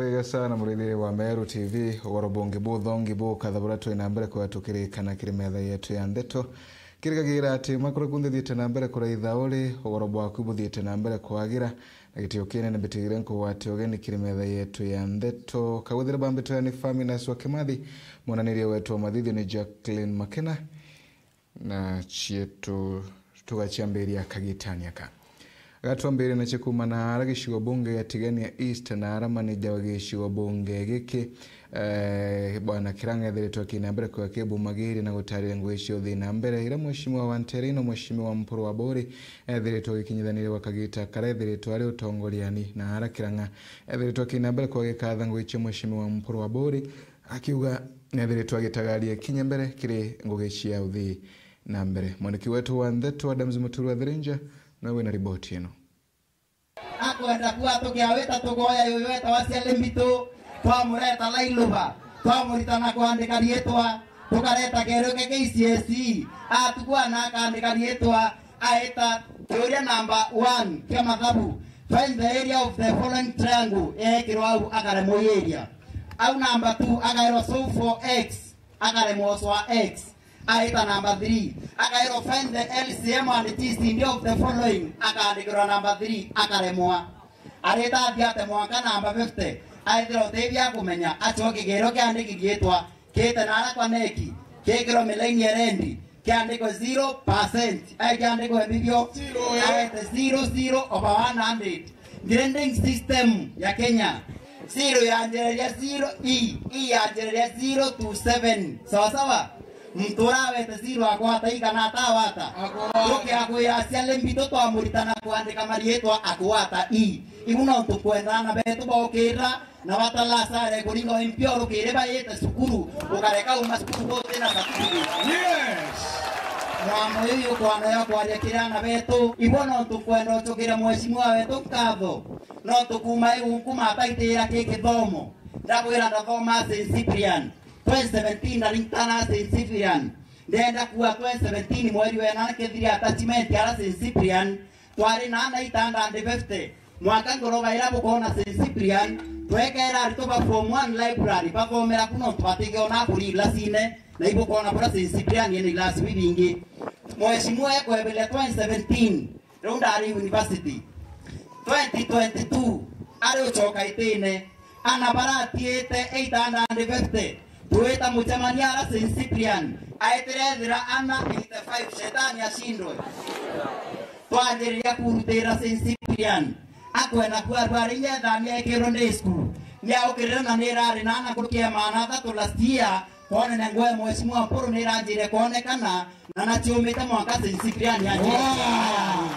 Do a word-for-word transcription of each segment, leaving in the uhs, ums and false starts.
Wega sana, murithiri wa Meru T V, ugoro bungi buthongi bukatha buria twi na mbere kwega tukirikana kiri metha yetu ya ndeto. Kirigagira ati makuru kunthe thiite na mbere kuraitha uri, ugoro bwaku buthiite na mbere kwagira, na gitio kinene mbitigire nkugwate ugeni kiri metha yetu ya ndeto. Kagwithire bambitwe ni Faminas wa Kimathi, mwananiria wetu wa mathithio ni Jacqueline Makena. Na cietu tugaciambiria kagitani aka. Gatwambirie nacio kuuma na ara gicigo bunge gia Tigania East, na ara manager wa gicigo bunge giki, eh, Bwana Kirang'a ethiritwe akina mbere kwa kibumagiria na gutariria ngugi cia uthii na mbere, ira Mheshimiwa wa Ntereino, Mheshimiwa Mpuru wa Buri, ethiritwe agikinyithaniria gwa kagita karia ethiritwe ari utongoriani, na ara Kirang'a ethiritwe akina mbere kwa gikatha ngugi cia Mheshimiwa Mpuru wa Buri, akiuga nethiritwe agitagaria kinya mbere kiri ngugi cia uthii na mbere. Mwandiki wetu wa ndeto Adams Muturi wa Thirinja nowe wina riboti ino. Akwenda kuga tukiawita tugoya yuyu wetawa Ciari Mbitu, twamureta Lailuba, twamuritana kwandika riitwa, tukareta Keruke K C S E, atukua na akandika riitwa, aita kiuria number one kia mathabu, find the area of the following triangle, eekirwa au akaremwa ii area. Au number two, akairwa solve for x, akaremwa oswa x, aita number three. Akairwa find the L C M and G C D of the following, akaandikirwa number three, akaremwa. Arita athiate mwanka number fifty, aithira utethia kumenya, acoke kigerio kiandiki giitwa, kite na ara kwa neki, kikirwa milaini ya rendi, kiandikwe zero percent. Ai kiandikwe bibio, zero, eh. Aete zero, zero over one hundred. Grading system ya Kenya. Zero yanjereria zero, E, E yanjereria zero to seven. Sawa sawa? Muntu urawete zero akwata E kana atawata? Akwata. Tukiakwira Ciari Mbitu twamuritana kwandika mariitwa akwata E. Ibu no tukwenda ana betu bokira na batala sare kuringa o mpio rukiri bayite cukuru, ukareka uma cukuru guti na certificate. Yes. Mwamo uyu ukwana ya kwaria kiri ana betu, ibo no tukwenda ucukire mheshimiwa wetu nkatho. No tukuma igu nkuma ataitira ki kithomo. Ndabwira ndathoma Saint Cyprian. Twenty seventeen ndaringtana Saint Cyprian. Ndenda kuwa twenty seventeen mweri wa enana kethiri attachment ara Saint Cyprian. Twari na ana eight hundred fifty. Mwaka ngoroba ira bukoona Saint Cyprian, twekera aritwa ba form one library bathomera ku nontu batigiona kuri ilasine, na ibukoona bura Saint Cyprian ina ilasi bibingi. Mheshimiwa ekweberia twenty seventeen, riu ndari university. Twenty twenty-two, ari ucoka itine, ana baratiite eight hundred fifty, twita mucemanio ara Saint Cyprian, aitire ethira ana eighty-five, shetani acindwe. Twanjiriria kurutira Saint Cyprian. Akwenda kuarua rinya ethamia ekirwe day school. Niaukirire na nirari na ana nkuruki ya maana athatu last year, kwonene nguo ya Mheshimiwa Mpuru niranjire kwonekana, na naciumite mwanka Saint Cyprian yanjire. Wow.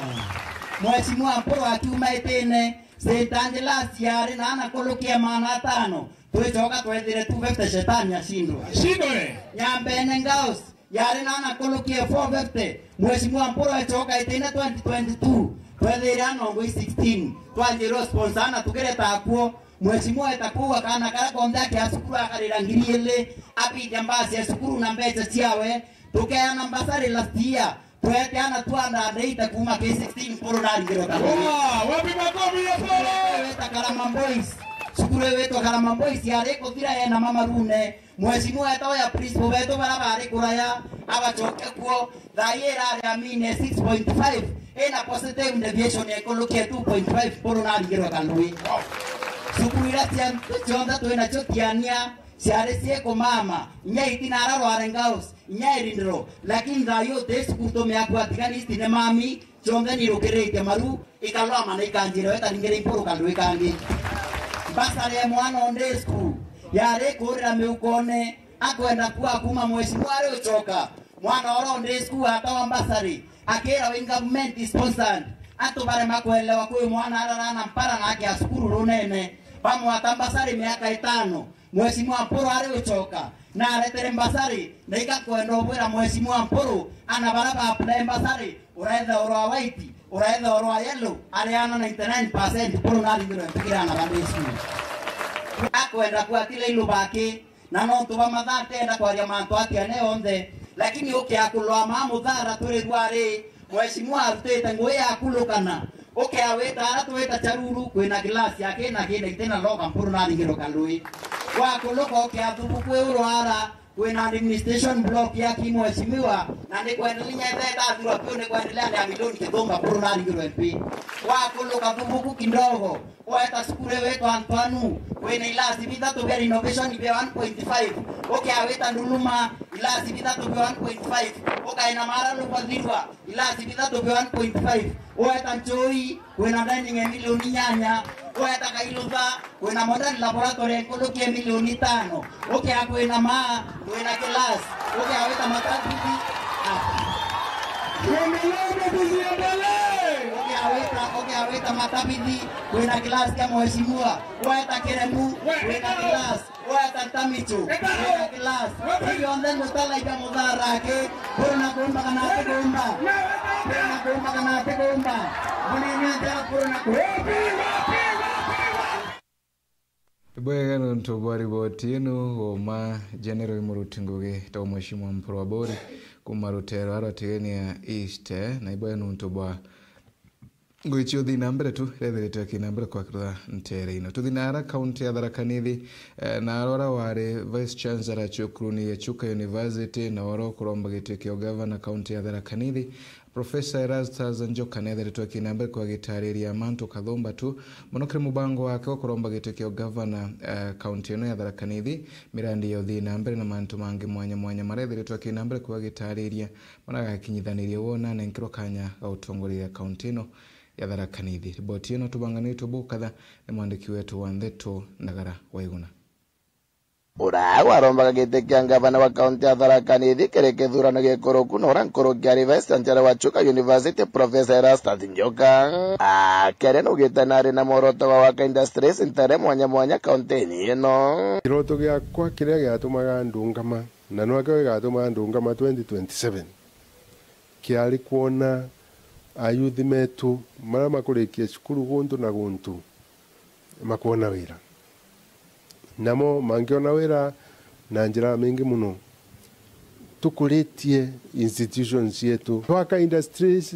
Mheshimiwa Mpuru akiuma itine, Saint Angelas yari na ana nkuruki ya maana atano, twicoka twethire two fifty shetani acindwe. Acindwe. Nyambene Girls, yari na ana nkuruki ya four fifty. Mheshimiwa Mpuru acoka itine twenty twenty-two, twethire ana ngui sixteen. Twanjirwe sponsor na tukireta akuo. Mheshimiwa eta kuuga kana karia konthe akia cukuru akarira ngiri ili, abithia mbasi ya cukuru na mbeca ciawe. Tukeana mbasari last year, twete ana two hundred eighty kuuma K sixteen Mpuru naringirwe kabiri. Wow, wapi makofi ya Mpuru? Weta Karama Boys. Cukuru wetwa Karama Boys yari kuthira ena mamarune. Mheshimiwa eta oya principal betu bara bari kuraya, abacoke kuo. Thaa ii irari amine six point five, ina positive deviation ya ikulukia two point five, Mpuru naringirwe kalui. Cukuru ira cia cionthe twinacio Tiania, ciari ciekumama, inya itina ara Rware Girls, inya Irindiro, lakini thaa ii uti cukuru tumia kuatikani itine mami, cionthe nirukiritie maru, ikalwama na ikanjira, we taringire Mpuru kalui kangi. Mbasari ya mwana o day school, yari kurira miukone, akwenda kuwa kuma mheshimiwa ari ucoka. Mwana oro o day school atawa mbasari, akira wi government sponsored. Antu barema kwelewa kwi mwana ararana mpara na akia cukuru runene. Bamwata mbasari miaka itano. Mheshimiwa Mpuru ari ucoka, na aretere mbasari, na igakwenda ubwira Mheshimiwa Mpuru, ana bara ba apply mbasari, uretha urwa white, uretha urwa yellow, ari ana ninety-nine percent, Mpuru naringirwe mpikira ana ba day school. Akwenda kuatira ilu baki, na nontu ba mathaa ntenda kwaria mantu atia ne onthe, lakini ukiakulwa ma muthara turi rwari, Mheshimiwa arutite ngui ya kulukana, Ukea wita ara twita Charuru, kwina class ya kina kina iti na loka mpuru na ringiro kalui. Wakuluka ukea thubu kwi urwara, kwina administration block ya ki mheshimiwa, na ni kwendelea inya ithe ndathirwa piu ni kwendelea ni ya milioni kithumba mpuru na ringiro M P. Wakuluka thubu ku kidogo, weta cukuru witwa Antwanu, kwina ilasi bithatu bia renovation bia one point five. Ukea wita Nduluma, ilasi bithatu bia one point five. Ukaina mara lubathirwa, ilasi bithatu bia one point five. Weta Nchui, kwina dining ya milioni inyanya. Weta Kairutha, kwina modern laboratory nkuruki ya milioni itano. Ukea kwina maa, kwina class. Ukea wita Matabithi. Ah. Tuendelee, tusiendelee? Ukea wita, ukea wita Matabithi, kwina class kia mheshimiwa. Weta Kiremu, kwina class. Weta Ntamichu, weta class. Ionthe mutala iba muthara aki. Kuruna kuumba kana ati kuumba? Kuruna kuumba kana ati kuumba? Munene aja kuruna ku- Ibwega nontu bwa riboti ino, uma General Muruti Ngugi ta Mheshimiwa Mpuru Aburi kuma rutero arwa Tigania East, na ibwega nontu bwa Ngwichi uthi na mbere tu, rethiritwe ki na mbere kwakirwa ntere ino. Tuthi na ara kaunti ya Tharaka Nithi, eh, na ara ura wari Vice Chancellor cukuruni ya Chuka University, na ura ukuromba giti kia ugavana kaunti ya Tharaka Nithi, Professor Erastus Njoka, nethiritwe ki na mbere kwagitariria mantu kathumba tu, mono kiri mubango wake wa kuromba giti kia ugavana, eh, kaunti ino ya Tharaka Nithi, mirandi ya uthi na mbere na mantu mangi mwanya mwanya marethiritwe ki na mbere kwagitariria. Maragakinyithaniria wona nenkerwa kanya ga utongoria kaunti ino ya Tharaka Nithi. Riboti ino tubanganitwe bukatha ni mwandiki wetu wa ndeto Ndagara Waiguna. Ura warombaga giti kia ngavana wa kaunti ya Tharaka Nithi kiri kithurano gikuruku na ura nkuruki ari Vice Chancellor wa Chuka University, Professor Erastus Njoka, akere nugite nari na mworoto wa gwaka industries ntere mwanya mwanya kaunti-ini ino. Kiroto giakwa kiria giatumaga ndungama, na nwakio gigatumaga ndungama twenty twenty-seven, kiari kwona ayuthi metu maria makurikia cukuru guntu na guntu makwona wira. Namo mangiona wira na njira mingi muno. Tukuritie institutions cietu, twaka industries,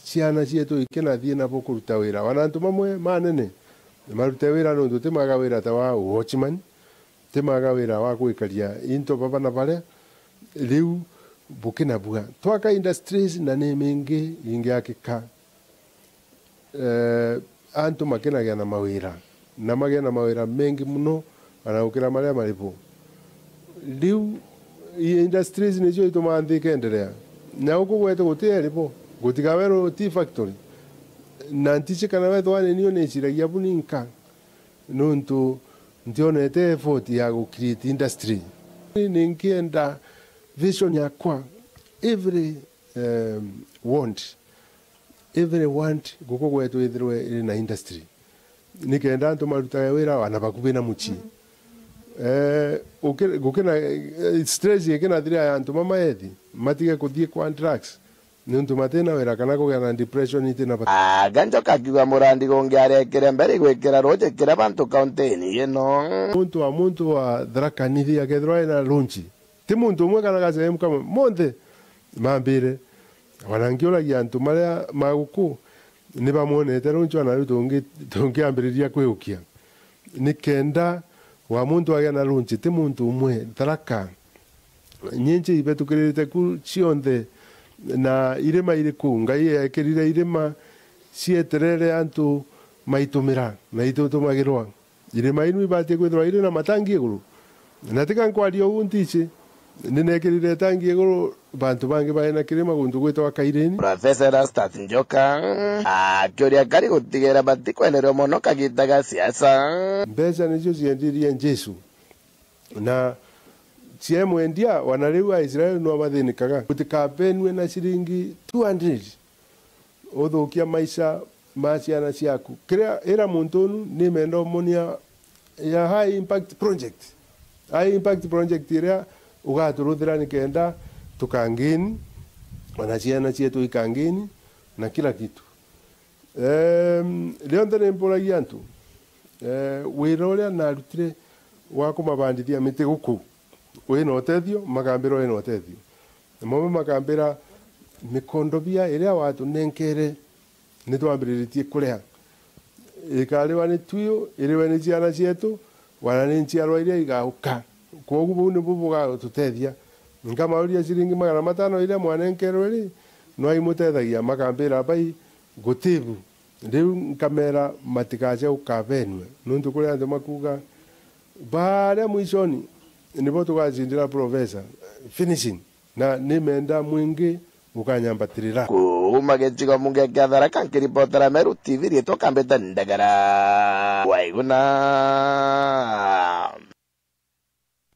ciana cietu ikinathie nabo kuruta wira. Wana antu mamwe manene marute wira nontu ti maga wira ta wa watchman, ti maga wira wa gwikaria into baba na baria. Riu bukinabua twaka industries na ni mingi ingiakika, eh, antu makinagia na mawira, na magia na mawira mengi muno, ana gukira maria mari bo. Riu i industries nicio itumaa nthi ikenderea. Na guku gwetu guti eri bo, gutigawerwo tea factory, na ntici kana wethwa ni niu niciragia bu ninka. Nontu ntionete effort ya gu create industry. Ninkienda vision yakwa, every, um, want, every want guku gwetu ithirwe iri na industry, nikenda antu marutage wira wana bakubi na mucii. Eh, uki-, gukina, eh, stress ikinathira ya antu mamaethi, matige kuthie kwa drugs. Niuntu matina wira kana kugia na depression itina bata. Aga Njoka akiuga murandi gungi arekire mbere gwikira ruuji kira bantu kaunti-ini ino. Muntu wa, muntu wa Tharaka Nithi akethirwa ena lunch, ti muntu umwe kana gasehemu kamwe, monthe mambire. Wana nkiuragia antu maria ma guku ni bamwonete lunch, wana riu tungi-, tungiambiriria kwiukia nikenda wa muntu agia na lunch, ti muntu umwe Tharaka. Nyinchi ibetukiririte ku cionthe, na irima iri ku, Ngai eekirire irima cieterere antu maitumira na itutumagirwa. Irima inu ibatie kwithirwa iri na matangi iguru. Na tiga nkwaria uu ntici, ni neekirire tangi iguru bantu bangi baena kirima guntu gwitagwa Kairini. Professor Erastus Njoka akiuria kari gutigera batikwenderwa mono kagita ga siasa. Mbeca nicio ciendirie Jesu. Na cia mwendia, wana riu Aisraeli no bathinikaga. Gutikabenue na ciringi two hundred uthukia maisha ma ciana ciaku. Kiria ira muntu unu ni menda umonia ya high impact project. High impact project iria ugaturuthira nikenda tukangini, ona ciana cietu ikangini, na kila kitu. Em, rionthe ni mburagia antu, eh, wira uria narutire wa kumabandithia miti guku wina utethio, makambira wina utethio. Namo makambira, mikondobia iria watunenkere Ni twambiriritie kuriha. Ikariwa ni tuyu, iriwe ni ciana cietu, wana ni nchiarwa iria igauka. Kwogu buu nibu bugatuteethia. Nkamauria ciringi magana matano iria mwanenkerwe ri, no aimuteethagia? Makambira, bai, gutibu. Riu nkamera matikaje ukabenue, nuntu kuri antu makuuga, baria mwishoni nibo tugacindira professor. Finishing. Na ni menda mwingi bukanyambatirira. Kuuma gicigo mbunge kia Tharaka, nkiripotera Meru T V, riitwa Kambite Ndagara Waiguna.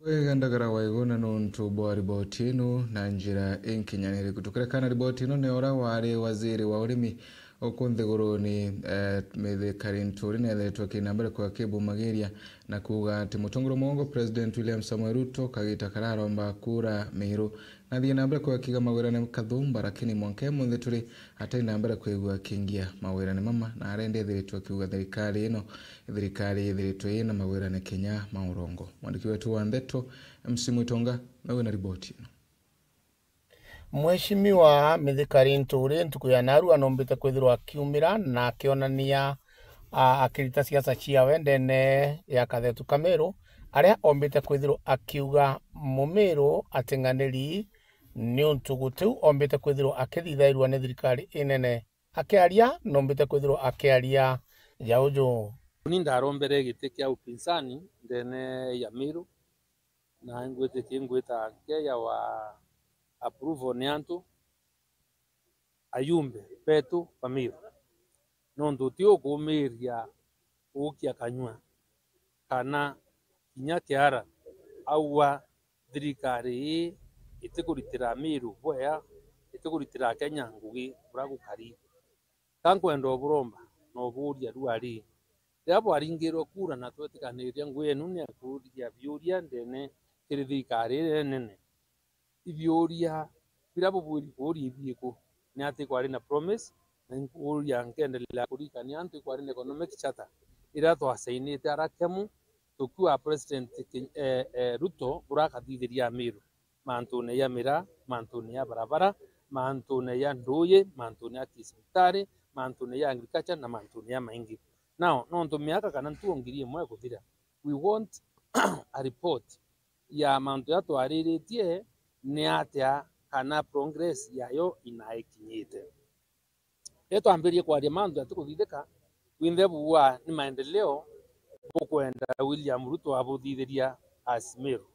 Wega Ndagara Waiguna nontu bwa riboti ino na njira inkinyaniriku. Tukirekana, riboti ino ni uria wari waziri wa urimi uku nthiguruni, eh, Mithika Linturi neethiritwe akina mbere kwa akibumagiria na kuuga ati mutongoria mwongo President William Samoei Ruto kagita kararomba kura Meru. Nathie na mbere kwa akiuga mawirane kathumba, lakini mwanka umunthi turi atai na mbere kwigua akingia mawirane mama, na arenda ethiritwe akiuga thirikari ino, thirikari ithiritwe ina mawirane kinya ma urongo. Mwandiki wetu wa ndeto, M C Mwitonga, nawe na riboti ino. Mheshimiwa Mithika Linturi ntuku ya narua anombite kwithirwa akiumira na akionania, a, akirita siasa ciawe ndene ya Kathetu ka Meru, aria ombite kwithirwa akiuga Mumiru ating'aniri niuntu gutiu ombite kwithirwa akithithairua ni thirikari inene. Akiaria, nombite kwithirwa akiaria ja uju. Ni ndarombere giti kia upinzani ndene ya Meru, na ngwitikia ngwita nkeya wa approval ni antu, ayumbe betu ba Meru, nontu ti ukuumiria uukia kanyua kana kinya kiara aua thirikari ii itikuritira Meru bwea, itikuritira Kenya ngugi buria gukari. Ka nkwenda uburomba na ubuuria rua ri, riria bwaringirwe kura na twetikaniria ngugi yenu ni ya kuuria biuria ndene kiri thirikari iria nene, ibiuria biria bubwiri kuuria ibiku? Ni ati ikwari na promise, na nkuuria nkendelea kuririkania antu ikwari na economic charter iria twasainite ara Kemu tukiuga President Ken-, eh, eh, Ruto buria akathithiria Amiru mantune ya miraa, mantune ya barabara, mantune ya nduuji, mantune ya cibitari, mantune ya agriculture na mantune ya maingi. Now, nontu miaka kana ntuo ngiri imwe ikuthira, we want a report ya mantu jaria twariritie ni atia kana progress yayo inaikinyite. Riria twambirie kwaria mantu jatikuthithika, winthe buua ni maendeleo bukwenda William Ruto abuthithiria as Meru.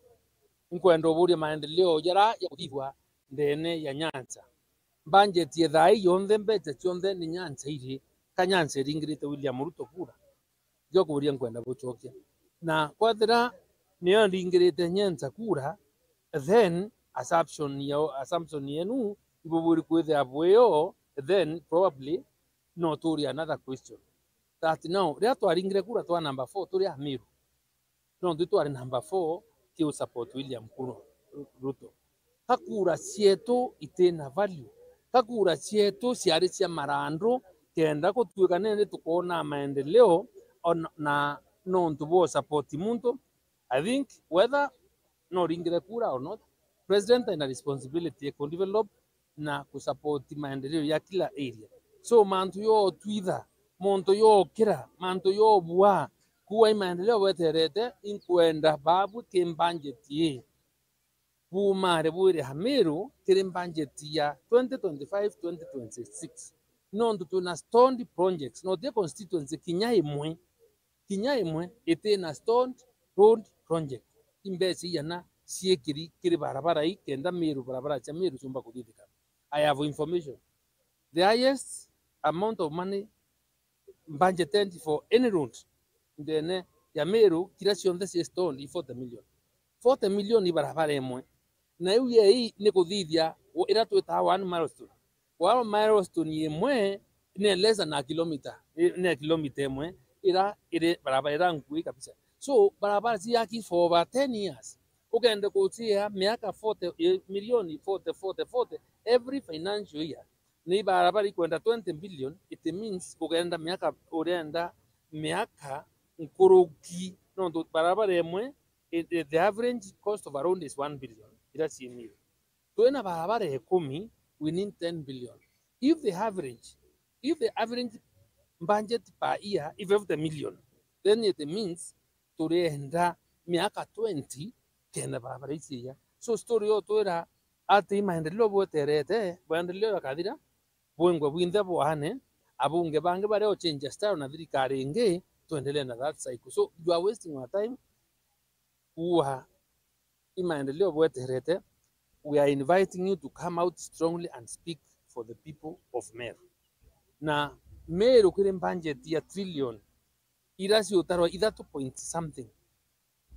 Nkwenda ubuuria maendeleo jaria jakuthithua ndene ya nyancha. Budget ya thaa ii yonthe, mbeca cionthe ni nyancha iri, ka nyancha iringirite William Ruto kura? Ndio kuuria nkwenda bucokia. Na kwethira niyo ndingirite nyencha kura, then assumption ya, assumption yenu ibubwiri kwithira bwio, then probably no tuurie another question. That now, riria twaringire kura twa number four turi Amiru, nontu twari number four ki u support William Kuro-, Ruto. Ka kura cietu itina value, ka kura cietu ciari cia marandu, kenda gutuika nindi tukoona maendeleo on-, na nontu bwa support muntu. I think whether no ringire kura or not, president ena responsibility ya ku develop na ku support maendeleo ya kila area. So mantu yotwitha, muntu yokira, mantu yobua, kuwa i maendeleo bweterete, inkwenda babu ki budget ii bumare bwire Amiru kiri budget ya twenty twenty-five twenty twenty-six, nontu twina stalled projects, no ti constituency kinya imwe, kinya imwe itina stalled road project. I mbeca igana ciikiri kiri barabara ii kenda Miru, barabara cia Miru ciumba kuthithika? I have information. The highest amount of money budgeted for any road ndene ya Miru, kira cionthe cie stalled i forty million. Forty million i barabara imwe. Na iu yei ni kuthithia u-, ira twitaga one milestone. One milestone imwe ni less than a kilometer, i-, ni kilomita imwe ira iri barabara ira nkui kabisa. So, barabara ciaki for over ten years. Ukende kucia miaka forty, eh, milioni forty, forty, forty, every financial year. Ni barabara ikwenda twenty billion, it means ugenda miaka, urenda miaka nkuruki, nontu barabara imwe, i-, i-, the average cost of a road is one billion, ira ciinire. Twina barabara ikumi, we need ten billion. If the average If the average budget per year is fifty million, then it means turienda miaka twenty kenda barabara ici iya. So story yo twira ati maendeleo bweterete, bwendeleo yakathira, bwengwe bwinthe bwane, abunge bangi baria ochenja style na thirikari ingi, twendelee na that cycle. So you are wasting your time. Ua i maendeleo bweterete, we are inviting you to come out strongly and speak for the people of Meru. Na Meru kiri budget ya trillion, ira ciutarwa ithatu point something.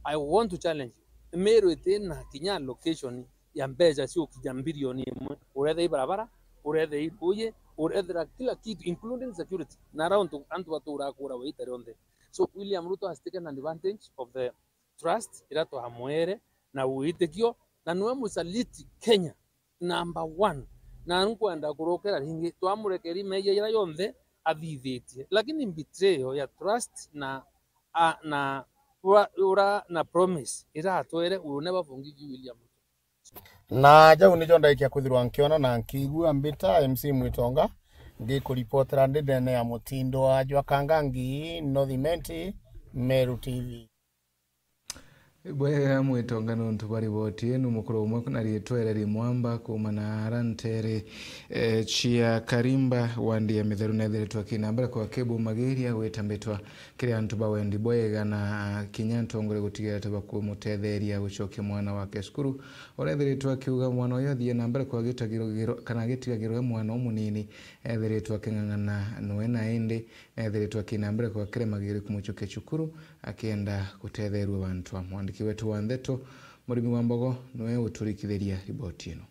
I want to challenge you. Meru itina kinya allocation ya mbeca ciukinya bilioni imwe. Urethera i barabara, urethera i ruuji, urethera kila kitu, including security. Na ara antu, antu baturaa kuura wa ita rionthe. So William Ruto has taken advantage of the trust ira twamwere na witikio, na niwe musaliti Kenya number one. Na nkwenda kurukira ringi, twamurekeri meeyia ira yonthe athithitie, lakini betrayal ya trust na, a, na ura, ura na promise ira atwere will never forgive you, William Ruto. Na jau nijo ndaikia kwithirwa nkiona na nkiigua mbita M C Mwitonga, ngikuripotera ndi ndene ya mutindo wa jwa Kangangi, North Imenti, Meru T V. Bwega Mwitonga nontu bwa riboti inu. Mukuru umwe na riitwa Ereri Mwamba kuuma na ara ntere, eh, cia Karimba, wandi ya Mitheru, neethiritwe akina mbere kwa kibumagiria gwita mbitwa kiri antu ba wendi bwega na kinya ntongore gutigira ati bakumutetheria gucokia mwana wake cukuru. Ureethiritwe akiuga mwana uyu athie na mbere kwa gitagiro, kana agitigagirwe mwana umunini, eethiritwe aking'ang'ana nwe na indi neethiritwe akina mbere kwa kiremagiri kumucokia cukuru akienda gutetheerua bantwa. Mwandiki wetu wa ndeto, Murimi wa Mbogo, niwe uturikithiria riboti ino.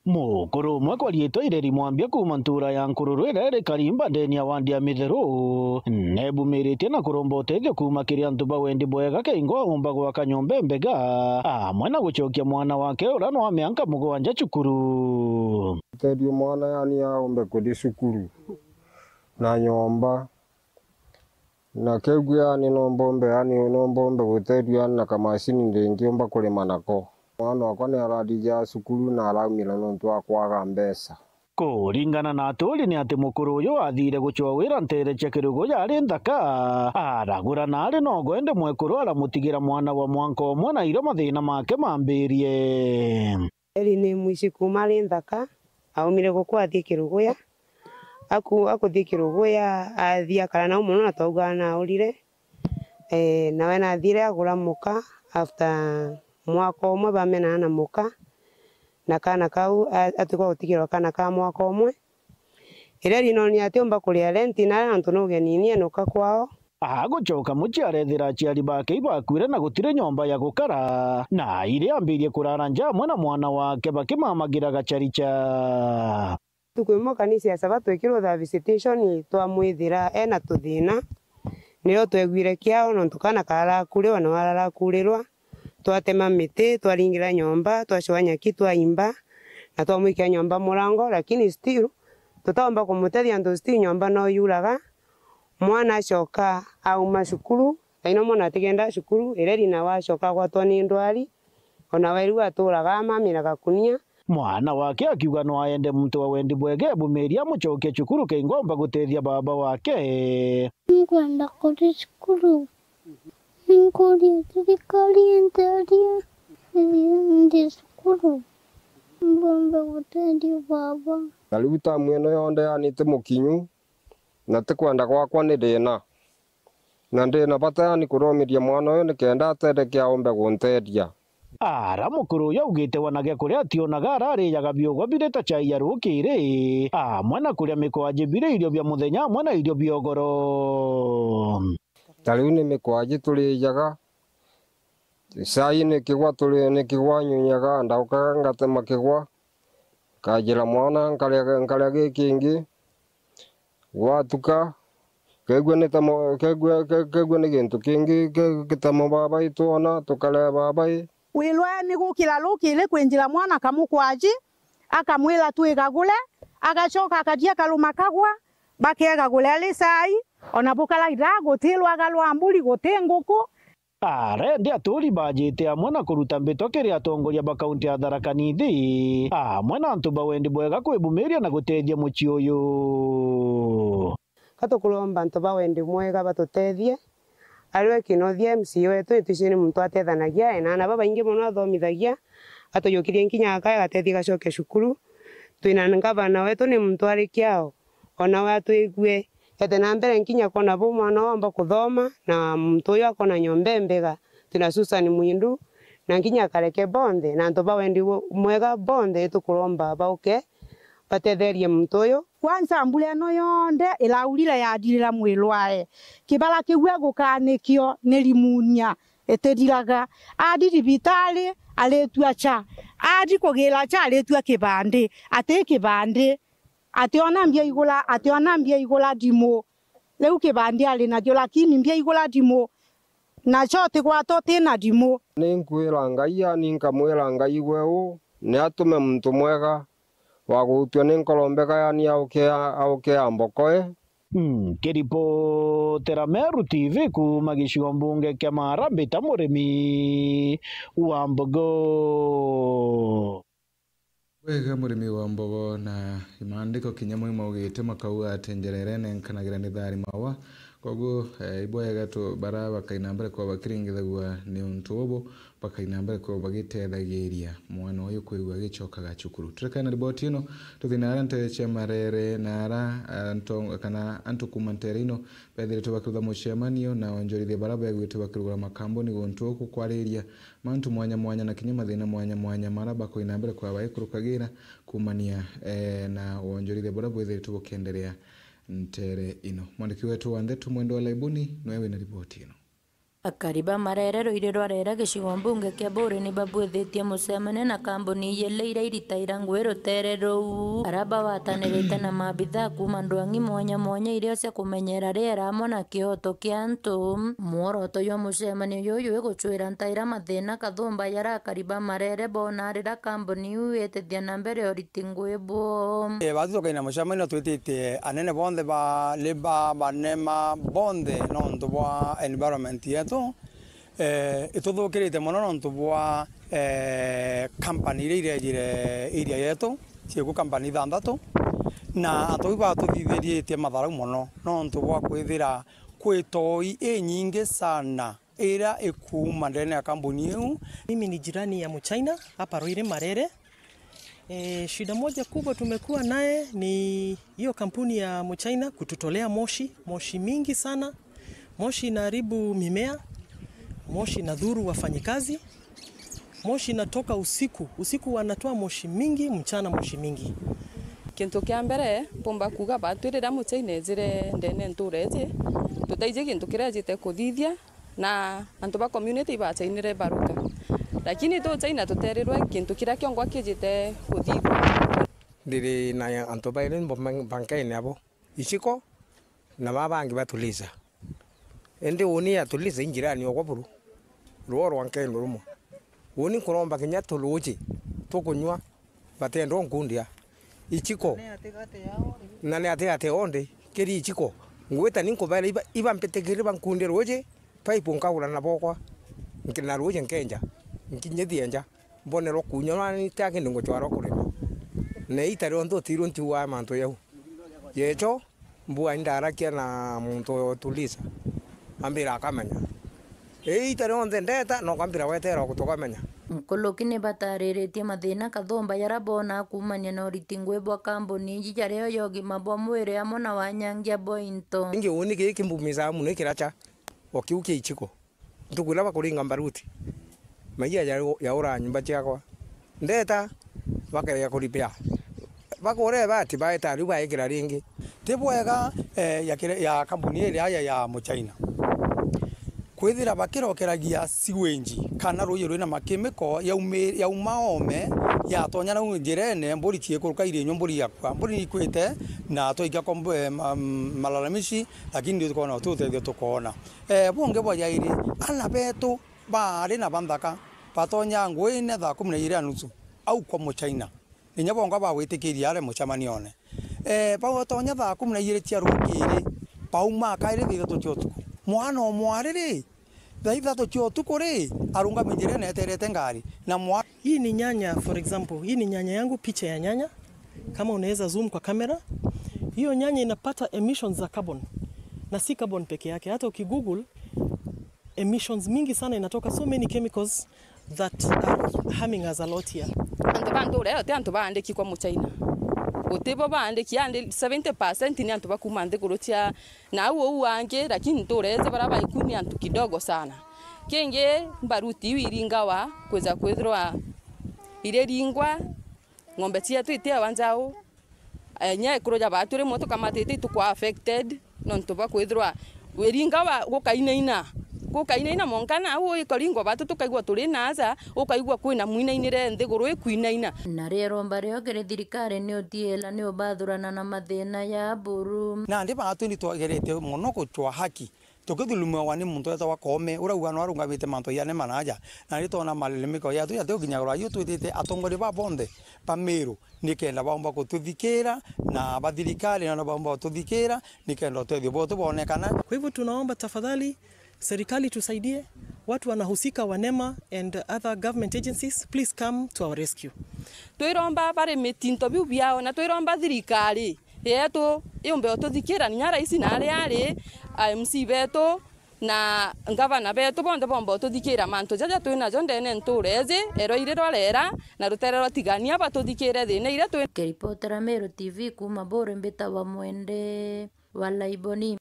Mukuru umwe kwa riitwa Ireri Mwambia kuuma ntuura ya Nkururu iria iri Karimba ndeni ya wandi ya Mitheru, nebumiritie na kuromba utethio kuuma kiri antu ba wendi bwega keingo aumba gwaka nyomba imbega, amwe na gucokia mwana wake uria ni wa mianka mugwanja cukuru. Utethio mwana yani aumbe kuthi cukuru na nyomba. Na kegua yani no mbombe, yani no mbombe gutethua yani na kamacini ndingiumba kurima nako. Mwana wakwa ni arathithiaga cukuru na araumira nontu wa kwaga mbeca. Kuringana na aturi ni ati mukuru uyu athire gucwa wira ntere cia Kirugu yari nthaka, aragura na ari nogo indi mwekuru aramutigira mwana wa mwanka umwe na irio mathina make mambirie. Eli ni mwici kuuma ari nthaka, aumire guku athii Kiruguya. Aku-, akuthii Kiruguya, athii akara nau mono na twaugaga naurire. Ee, nawe nathire agura muka, after mwaka umwe bamenana na muka, na kaana kau, a-, atuika gutigirwa kaana ka mwaka umwe. Iria rinoni atiumba kuria rent, na aria antu ni ugeni ni enuka kwao. Agucoka mucii arethira aciari bake ibakuire na gutiri nyomba ya gukara, na iria ambirie kurara nja amwe na mwana wake bakimamagira gacarica. Ntuku imwe kanisa ya Sabato ikirutha visitation, twamwithira ena tuthina, nirio twegwire kiao nontu kaana karakuriwa na wararakurirwa. Twatema miti, twaringira nyomba, twacua nyaki, twaimba, na twamwikia nyomba murango, lakini still tutaumba kumutethia nontu still nyomba no yuraga. Mwana acoka auma cukuru, thaino mwana atigendaa cukuru, Ireri nawe acoka agwatwa ni ndwari, ona we riu aturaga amamira gakunia. Mwana wake akiuga no aende muntu wa wendi bwega ebumirie amucokie cukuru keingo aumba gutethia baba wake. Nkwenda kuthi cukuru. Nkuria thirikari inteethie ndi cukuru, mbombe gutethia baba. Na riu tamu ino yonthe yani ti mukinyu, na ti kwenda gwakwa ni thina, na ndi na bata yani kuthomithia mwana uyu nikenda atetheke aumbe guntethia. Ara mukuru uyu augite wana gia kuria ationaga, ararijaga biugwa biri ta chai ya rukiri, amwe na kuria mikwaji biri irio bia muthenya amwe na irio bia ugoro. Ta riu ni mikwaji turijaga, cai ni kigwa turi-, ni kigwa nyunyaga, ndaukaga ngatema kigwa, nkajira mwana nkaria, nkaria gikingi, gwatuka, kegua ni tamo, kegua, ke-, kegua ni gintu kingi, ke-, gitamo baba itwona, tukaria baba i. Wirwa ni gukira rukiri kwinjira mwana kamukwaji, akamwira twigagure, agacoka akathii akaruma kagwa, bakegagure ari cai, ona bukaraira guti rwaga rwa mburi, guti nguku. Arendi aturi bajite amwe na kuruta mbitwa kiri atongoria ba kaunti ya Tharaka Nithi, amwe na antu ba wendi bwega kwibumiria na gutethia mucii uyu. Atukuromba antu ba wendi mwega batutethie. Ariwe Kinothia, M C A wetu, itwiji ni muntu atethanagia, ena aana babaingi mono athomithagia, atuyukirie nkinya akaya agatethia gacoke cukuru. Twina ngavana wetu ni muntu ari kiao, onawe atwigue, ete na mbere nkinya kwona bu mwana oomba kuthoma, na muntu uyu akona nyomba imbega. Twina Susan Mwindu, na nkinya akareke bonthe, na antu ba wendi wo-, mwega bonthe, itukuromba bauke batetherie muntu uyu. Kwanza mbura ino yonthe iraurire yathirira mwirwae. Kibara kiu egukaa nikio ni rimunia itithiraga. Athi thibitari, aritua cha. Athi kugira cha, aritua kibandi. Ati kibandi. Ationa mbia igura, ationa mbia igura thimu. Riu kibandi ari nakio, lakini mbia igura thimu. Nacho utigwata utina thimu. Ninkwira Ngai, yani nkamwira Ngai gwe u, ni atume muntu mwega wa gutua ni nkoro mbega, yani auke, auke ambokoe. Nkiripotera Meru T V kuuma gicigo mbunge kia Mara, mbita Murimi wa Mbogo. Bwega Murimi wa Mbogo, na maandiko kinya mo imaugite makauga ati, "Njira iria inenkanagira ni thaari mawa." Koguo, eh, ibwega tu bara bakaina mbere kwa bakiringithagua ni untu ubu, bakaina mbere kwa bagitethagiria mwana uyu kwigua agicokaga cukuru. Turekane na riboti ino, tuthi na ara ntere cia Marere, na ara, ah, nto-, kana antu kuuma ntere ino bethiritwe bakirutha mucemanio na onjorithia bara begwite bakirugura makambuni guntu uku kwariria mantu mwanya mwanya na kinya mathina mwanya mwanya mara bakoina mbere kwa baikurukagira kuumania, eh, na wonjorithia buria bwithiritwe bukienderea ntere ino. Mwandiki wetu wa ndeto Mwendwa Laibuni niwe wina riboti ino. Akari ba Marere ruiri rwa Rere gicigo mbunge kia Buuri ni babwithitie mucemanio na kambuni ijiri iria iritaira ngui rutere ruu, aria bagwatanirite na maabithaa kuuma ndwang'i mwanya mwanya iria cia kumenyera riera amwe na kioto kia antu. Mworoto jwa mucemanio juju igucwira ntaira mathina kathumba jaria akari ba Marere boona riria kambuni iu itithia na mbere uriti ngui bwoo. Eh, bathi tukaina mucemanio twititie anene bonthe ba labour, banema bonthe nontu bwa environment yetu. Eh, ituthukirite mono nontu bwa, eh, company iria irejire area yetu, ciikuo company ithanthatu, na antu bau batuthithiritie matharau mono nontu bwa kwithira kwi toi inyingi sana iria ikuuma ndene ya kambuni iu. Mimi ni jirani ya Mchina hapa Ruiri Marere. E, shida moja kubwa tumekuwa naye ni hiyo kampuni ya Mchina kututolea moshi, moshi mingi sana. Moshi inaharibu mimea, moshi inadhuru wafanyikazi, moshi inatoka usiku, usiku wanatoa moshi mingi, mchana moshi mingi. Kintu kia mbere, mpumba kuuga baatwirira Mchina ejire ndene ntuura iji, tutaiji gintu kiria ejite kuthithia, na antu ba community ibachainire baruka, lakini tu China tuterirwe kintu kiria kiongwa kijite kuthithua. Ndiri na antu bairi mbo bankaine abo, Ichiko na baa bangi ba Tulisa. Indi uni ya Tulisa i njirani okwa buru, ruo rwa nkendo rumwe. Uni nkuromba kinya turuuji tukunywa, batenda unkundia. Ichiko. Na ni ati ati ondi, kiri Ichiko. Ngwita ni nkubaira iba, iba mpitikiri bankundie ruuji, paipu nkagura na bokwa, nki-, na ruuji nkenja, nkinyithie nja, mbonerwa kunywa, nani tia kindi ngucwarwa kurima. Na ita rionthe utirwe ntiugaa mantu jau. Yecho, mbua indarakia na muntu Tulisa, ambira akamenya. Ii ita rionthe ndeta, no kambira wetera tukamenya. Nkuruki ni batariritie mathina kathumba jaria boonaa kuumania na uriti ngui bwa kambuni iji jaria ja ugima bwa mwiri amwe na wanyangia bwa into. Ingi uni giki kimbumisaa mono i kiracha, o kiu kia Ichiko. Ntuku iria bakuringa mbaruti, maia ya, yaura nyomba ciakwa. Ndeta, bakeja kuripea. Bakura ibati, baeta riu baikira ringi. Ti bwega, eh, ya kire-, ya kambuni iria ya, ya Muchaina kwithira bakirokeragia sewage kana ruuji rwina makimiko yaumi-, yauma oome, yatonya nau njirene, mburi ciikuruka irinyua, mburi igakua. Mburi nikwite na twaikia kwa mbu-, eh, ma-, malalamishi, lakini ndio tukoona tu utethio tukoona. Eh, bungi bwa jairi, ana betu baari na banthaka, batonya nguine thaa kumi na ijiri na nusu, au kwa Muchaina. Inya bongwa bagwitikiria ari mucemanione. Eh, batonya thaa kumi na ijiri cia rukiri, bauma kairi thaa ithatu cia utuku. Mwana o mwari ri, thaa ithatu cia utuku ri, arungami njirene eterete ngari. Na mwa- Hii ni nyanya, for example, hii ni nyanya yangu, picha ya nyanya. Kama unaweza zoom kwa kamera, Hiyo nyanya inapata emissions za carbon, na si carbon peke yake, hata ukigoogle, emissions mingi sana inatoka, so many chemicals that are harming us a lot here. Antu ba ntuura iyo ti antu baandiki kwa Muchaina. Guti bo baandiki, andi seventy percent ni antu ba kuuma nthiguru cia na au uu angi, lakini ntuura iji baria baiku ni antu kidogo sana. Kingi, mbaruti iu iringawa kwija kwithirwa iriringwa, ng'ombe cietu itiewa njau. Eh, nya ekuru ja batu rimwe tukamatite itukwa affected nontu bwa kwithirwa iringawa gukainaina, gukainaina mwanka na au ikoringwa batu tukaigua turi na aja, ukaigua kwina mwinainire nthiguru ikwinaina. Na rio iromba rio kiri thirikari ni utiila ni ubathurana na mathina ya buru. Nandi batu ni twagerete mono gucwa haki. Tukithulumiwa ni muntu wetagwa Koome, uria uga no arungamite mantu ya nema na aja, na ni twona malalamiko yetu yati gukinyagirwa, yu twitite atongoria ba bonthe ba Meru, nikenda baumba kututhikira, na ba thirikari nao baumba kututhikira, nikenda utethio bwetu bwonekana. Kwa hivyo tunaomba tafadhali, serikali tusaidie, watu wanahusika wa nema and other government agencies, please come to our rescue. Twiromba bari mitinto biu biao, na twiromba thirikari yetu yumbe ututhikira, ninya rais na aria ari, M C betu, na ngavana betu bonthe bomba ututhikira mantu jaja twi najo ndene ntuura iji, erwa iri rwarera, na rutere rwa tigania batuthikire thina iria twi. Kiripotera Meru T V kuuma Buri, mbitagwa Mwende wa Laiboni.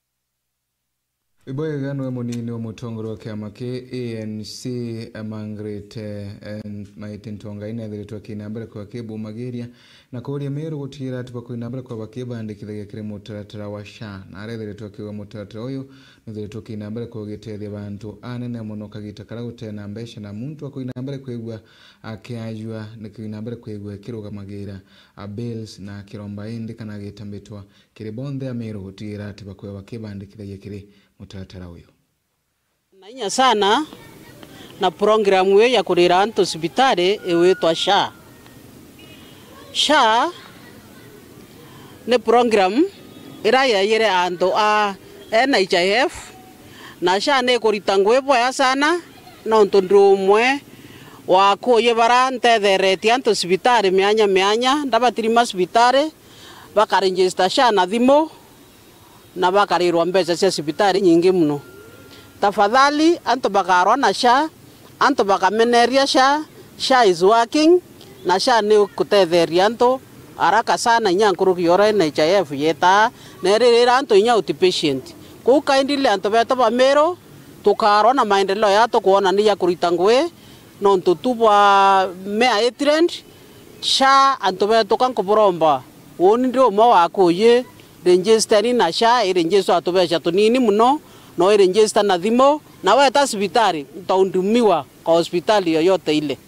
Ibwega niwe munini wa mutongoria wa kiama ki A N C, Margaret, eh, Maiti Ntongai, nethiritwe akina mbere kwa kibumagiria na kuuria Meru gutigira ati bakwina mbere kwa bakibandikithagia kiri mutaratara wa SHA, na arethiritwe akiuga mutaratara uyu nuthiritwe ukina mbere kwa ugitethia bantu anene mono kagita karia gutena mbeca na muntu akwina mbere kwigua akiajua, ni kwina mbere kwigua ikirugamagira a bills na kiromba indi kana gitambitwa kiri bonthe a Meru gutigira ati bakwigua bakibandikithagia kiri mutaratara uyu. Na inya sana na program ii ya kurira antu cibitari iwitwa SHA. SHA ni program ira yaiyire antu a N H I F, na SHA ni ikurita ngui bwea sana, nontu ndi umwe wa akuuji bara ntetheretie antu cibitari mianya mianya, ndabatirima cibitari, bakaregister SHA na thimu, na bakarirwa mbeca cia cibitari nyingi mono. Tafadhali, antu bakarwa na SHA, antu bakameneria SHA, SHA is working, na SHA ni ikutetheria antu haraka sana, inya nkuruki ya uria N H I F yetaa, na iririra antu inya outpatient. Kuu kindly antu betu ba Meru, tukarwa na maendeleo ya tukwona ni ya kurita ngui, nontu tu bwa Mayor Etirend, SHA antu betu ka nkuburomba, uuni ndi umwe wa akuuji, register ni na SHA, i register a tubeca tunini mono, no i register na thimu, na weta cibitari, utahudumiwa kwa hospitali yoyote ile.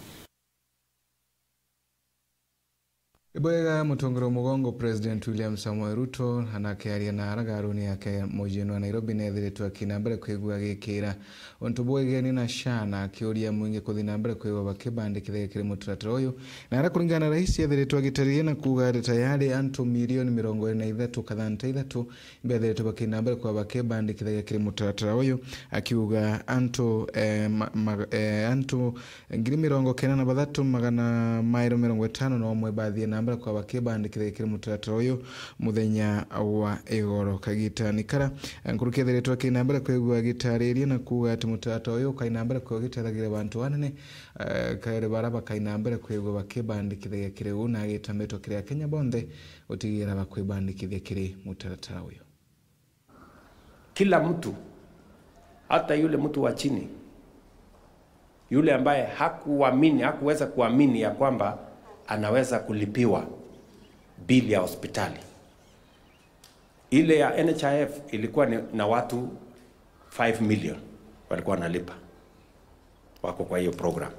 Ibwega, mutongoria wa mugongo President William Samoei Ruto anakiaria na aragaruni yake mujini wa Nairobi nethiritwe akina mbere kwigua agikira untu bwegeni na SHA, na akiuria mwingi kuthi na mbere kwigua bakibandikithia kiri mutaratara uyu. Na ara kuringana na rais ethiritwe agitariria na kuuga ati tayari antu milioni mirongo iri na ithatu kathanta ithatu bethiritwe bakina mbere kwa bakibandikithagia kiri mutaratara uyu, akiuga antu, eh, ma, ma, eh, antu ngiri mirongo kenda na bathatu magana mairi mirongo itano na umwe bathie na mbere kwa bakibandikithia kiri mutaratara uyu muthenya wa igoro. Kagitani kara, nkuruki ethiritwe akina mbere kwigua agitariria na kuuga ati mutaratara uyu ukaina mbere kwa ugitethagiria bantu anene, eh, kairi bara bakaina mbere kwigua bakibandikithagia kiri uu, na agita mbitwa kiri Akenya bonthe gutigira bakwibandikithia kiri mutaratara uyu. Kila mtu, hata yule mtu wa chini, yule ambaye hakuamini, hakuweza kuamini ya kwamba anaweza kulipiwa bili ya hospitali. Ile ya N H I F ilikuwa ni, na watu five million walikuwa wanalipa, wako kwa hiyo program.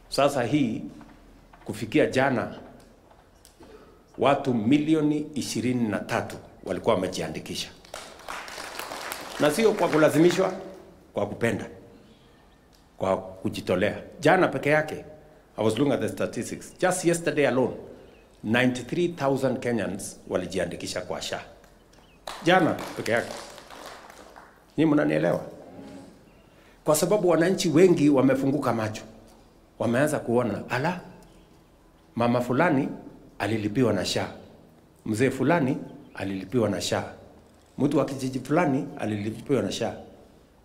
Sasa hii, kufikia jana, watu milioni ishirini na tatu walikuwa wamejiandikisha, na sio kwa kulazimishwa, kwa kupenda, kwa kujitolea. Jana peke yake, I was looking at the statistics, just yesterday alone, ninety-three thousand Kenyans walijiandikisha kwa SHA jana peke yake. Nyinyi mnanielewa? Kwa sababu wananchi wengi wamefunguka macho, wameanza kuona, ala, mama fulani alilipiwa na SHA, mzee fulani alilipiwa na SHA. Mtu wa kijiji fulani alilipiwa na SHA.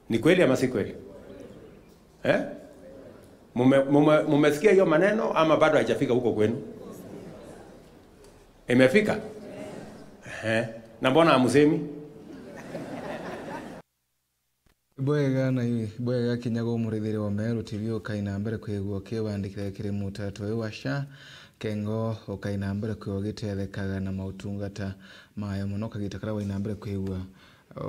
Ni kweli ama si kweli? Eh? Mume, mume, mumesikia hiyo maneno ama bado haijafika huko kwenu? Imefika? Ehe. Na mbona hamusemi? Bwega na i-, bwega kinya gwe murithiri wa Meru T V, ukai na mbere kwigua ukibandikira kiri mutaratara uyu wa SHA, kengo ukai na mbere kwigua ugitethekaga na mautungata mayo mono, kagita karia wai na mbere kwigua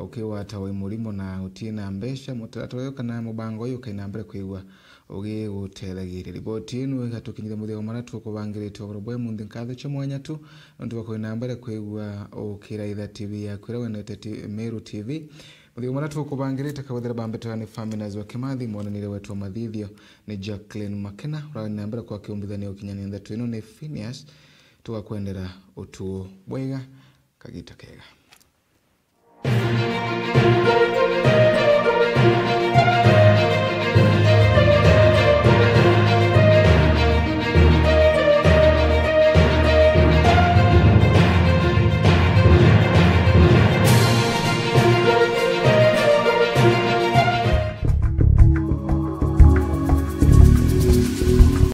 ukigwata wi murimo na utii na mbeca, mutaratara uyu kana mubango uyu ukai na mbere kwigua ugiguteithagiria. Riboti ino igatukinyithia muthia wa maria tukubangirite ugoro bwa munthi. Nkatho cia mwanya tu nontu bwa kwina mbere kwigua ukiraitha T V yaku iria wendete, T-, Meru T V. Muthia wa maria tukubangirite kabwethira bambetwa ni Faminas wa Kimathi, mwananire wetu wa mathithio ni Jacqueline Makena, urani na mbere kwa kiumbithania ukinyania ntheto ino ni Phineas. Tugakwendera utuo bwega, kagita kega.